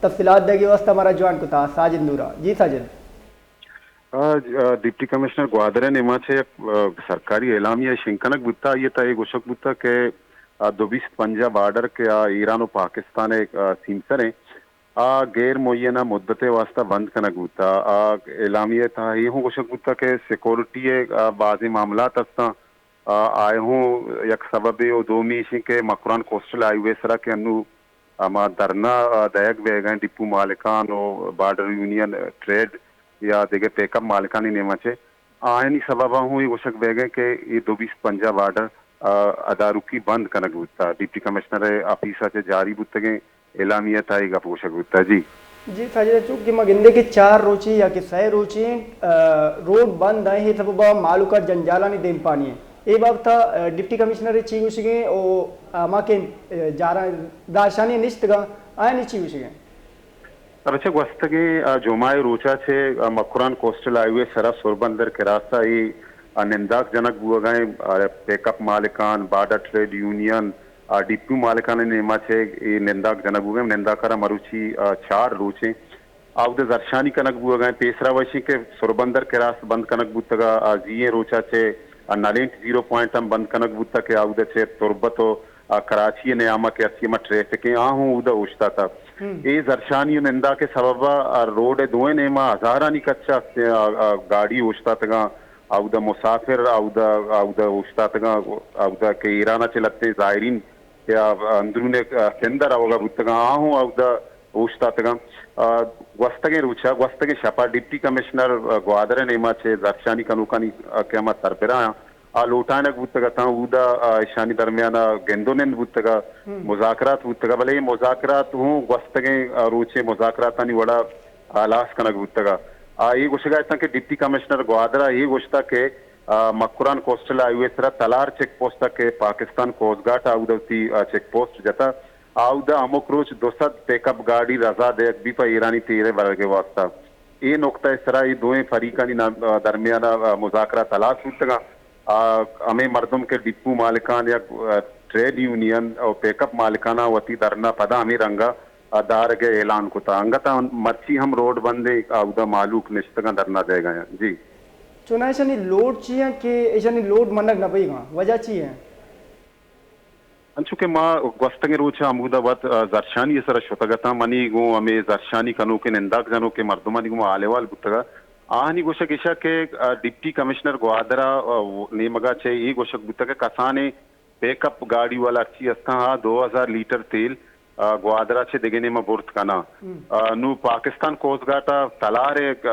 تفصیلات دیگی واسطہ ہمارا جوائن کتا ساجد نورا۔ جی ساجد۔ آ، ج-، آ، ڈپٹی کمشنر گوادر ءِ نیما چہ یک، آ، سرکاری اعلامیہ شنگ کنگ بوتا، آئی ءِ تہا اے گوشگ بوتا کہ آ، دو بیست پنجاہ بارڈر کہ آ ایران و پاکستان ءِ، آ، سیمسر ایں، آ غیر معینہ مدت ءِ واسطہ بند کنگ بوتا۔ آ اعلامیہ ءِ تہا اے ہوں گوشگ بوتا کہ سیکورٹی ءِ، آ، بازیں معاملات ہستاں، آ، آ ہوں یک سببے و دومی ایش انت کہ مکران کوسٹل ہائی وے سرا کہ انو ہما دھرنا، آ، دئیگ بیگ ءَ انت ڈپو مالکان و بارڈر یونین ٹریڈ یا دگہ پیک اپ مالکانی نیما چہ آیانی سبب ءَ ہوں اے گوشگ بیگ ءَ کہ اے دو بیست پنجاہ بارڈر، آ، ادارکی بند کنگ بوتا۔ ڈپٹی کمشنر ءِ آفیس ءَ چہ جاری بوتگیں اعلامیہ ءِ تہا اے گپ گوشگ بوتا۔ جی۔ جی ساجد، چونکہ ما گندے کہ چار روچی یا کہ سئے روچی، آ، روڈ بند ایں، اے سبب ءَ مہلوک ءَ جنجالانی دیمپانی ایں۔ اے بابت ءَ، آ، ڈپٹی کمشنر ءِ چی گوشگ ایں او ہما کہ، آ، جارا-، زہرشانی نشتگ اں، آیانی چی گوشگ ایں؟ بچہ گوستگیں، آ، جمعہ ءِ روچ ءَ چہ، آ، مکران کوسٹل ہائی وے سرا سربندر کراس ءَ اے، آ، ننداک جنگ بوگ ءَ ایں، آ، پیک اپ مالکان، بارڈر ٹریڈ یونین، آ، ڈپو مالکان ءِ نیما چہ اے ننداک جنگ بوگ ءَ ایں۔ ننداک ءَ را مروچی، آ، چار روچ ایں۔ آ اود ءَ زہرشانی کنگ بوگ ءَ ایں۔ پیسرا وشیں کہ سربندر کراس بند کنگ بوتگ ءَ، آ، زی ایں روچ ءَ چہ، آ، نلینٹ زیرو پوائنٹ ہم بند کنگ بوتگ کہ آ اود ءَ چہ تربت و آ، کراچی ءِ نیام ءَ کہ ہرچی ہما ٹریفک ایں، آ ہوں اودا اوشتاتگ۔ اے زہرشانی و ننداک ءِ سبب ءَ، آ، روڈ ءِ دوئیں نیما ہزارانی کچ ءَ است، آ، آ، گاڑی اوشتاتگاں، اودا مسافر، اودا، اودا اوشتاتگاں، اودا کہ ایران ءَ چہ لہتیں زائرین کہ آ، اندرون ءِ، آ، سندھ ءَ روگ ءَ بوتگاں، آ ہوں اودا اوشتاتگاں۔ آ، گوستگیں روچ ءَ، گوستگیں شپ ءَ ڈپٹی کمشنر، آ، گوادر ءِ نیما چہ زہرشانی کنوکانی، آ، کہ ہما سربراہ آں، آ لوٹائینگ بوتگ اتاں، اودا، آ، ایشانی درمیان ءَ گند و نند بوتگ ءَ، مذاکرات بوتگ ءَ، بلے اے مذاکرات ہوں گوستگیں، آ، روچے مذاکراتانی وڑا ہلاس کنگ بوتگ ءَ۔ آ اے گوشگ ءَ اتاں کہ ڈپٹی کمشنر گوادر ءَ اے گوشتگ کہ، آ، مکران کوسٹل ہائی وے سرا تلار چیک پوسٹ ءَ کہ پاکستان کوسٹ گارڈ ءَ اودا وتی، آ، چیک پوسٹ جتا، آ اودا ہمک روچ دو سد پیک اپ گاڑی رزا دیگ بی پہ ایرانی تیل ءِ برگ ءِ واسطہ۔ اے نقطہ ءِ سرا اے دوئیں فریقانی نام-، آ، درمیان ءَ، آ، مذاکرات ہلاس بوتگ ءَ۔ آ، ہمے مردم کہ ڈپو مالکان یا، آ، ٹریڈ یونین و پیک اپ مالکاناں وتی دھرنا پدا ہمے رنگ ءَ، آ، دارگ ءِ اعلان کتا۔ انگت ءَ مرچی ہم روڈ بند ایں، آ، اودا مہلوک نشتگاں دھرنا دئیگ ءَ ایں۔ جی۔ چوناہا ایشانی لوڈ چی ایں کہ ایشانی لوڈ منگ نہ بیگ ءَ؟ وجہ چی ایں؟ انچو کہ ما گوستگیں روچ ءَ ہمودا وت، آ، زہرشانی ءِ سرا شتگ اتاں، منی گوں ہمے زہرشانی کنوکیں ننداک جنوکیں مردمانی گوں حال احوال بوتگ ءَ۔ آہانی گوشگ ایش ءَ کہ، آ، ڈپٹی کمشنر گوادر ءِ، آ، نیمگ ءَ چہ اے گوشگ بوتگ کہ کسانیں پیک اپ گاڑی والا ہرچی استاں، آ دو ہزار لیٹر تیل، آ، گوادر ءَ چہ دگہ نیمگ ءَ برت کناں۔ آ، نوں پاکستان کوسٹ گارڈ ءَ تلار ءِ، آ،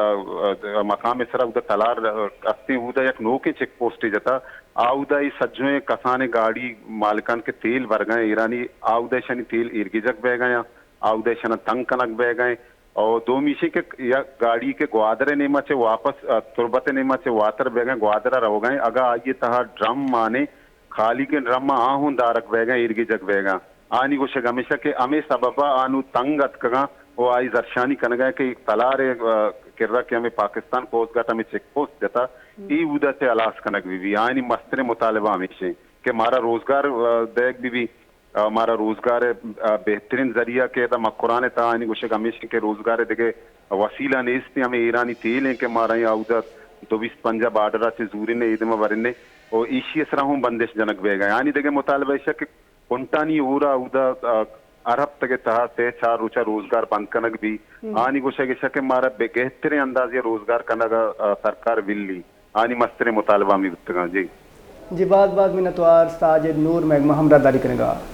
آ، مقام ءِ سرا اودا تلار، آ، استیں، اودا یک نوکیں چیک پوسٹے جتا۔ آ اودا اے سجہیں کسانیں گاڑی مالکان کہ تیل برگ ءَ ایں ایرانی، آ اودا ایشانی تیل ایرگیجگ بیگ ءَ ایں، آ اودا ایشاناں تنگ کنگ بیگ ءَ ایں۔ او دومی ایش کہ یک گاڑی کہ گوادر ءِ نیما چہ واپس، آ، تربت ءِ نیما چہ واتر بیگ ءَ ایں، گوادر ءَ روگ ءَ ایں، اگاں آئی ءِ تہا ڈرم مان ایں، خالیگیں ڈرم آ ہوں دارگ بیگ ءَ ایں، ایرگیجگ بیگ ءَ ایں۔ آہانی گوشگ ہمیش ایں کہ ہمے سبب ءَ آ نوں تنگ اتکگ ایں و آئی زہرشانی کنگ ءَ ایں کہ تلار ءِ، آ، کرا کہ ہمے پاکستان کوسٹ گارڈ ءَ ہمے چیک پوسٹ جتا، اے اودا چہ ہلاس کنگ بہ بی۔ آہانی مستریں مطالبہ ہمیش ایں کہ مارا روزگار، آ، دئیگ بہ بی، آ، مارا روزگار ءِ، آ، بہترین ذریعہ کہ ادا مکران ءِ تہا آہانی گوشگ ہمیش ایں کہ روزگار ءِ دگہ وسیلہ نیست ایں، ہمے ایرانی تیل ایں کہ مارا ایں اودا دو بیست پنجاہ بارڈر ءَ چہ زورین ایں، اے دیم ءَ برین ایں و ایشی ءِ سرا ہوں بندش جنگ بیگ ءَ ایں۔ آہانی دگہ مطالبہ ایش کہ کنٹانی ہور ءَ اودا، آ، ہر ہپتگ ءِ تہا سے چار روچ ءَ روزگار بند کنگ بی۔ آہانی گوشگ ایش کہ مارا بہ گہتریں اندازے ءَ روزگار کنگ ءَ، آ، سرکار بلی۔ آہانی مستریں مطالبہ ہمے بوتگاں۔ جی۔ جی، باز باز منتوار ساجد نور مئے گوں ہمراہداری کنگ ءَ۔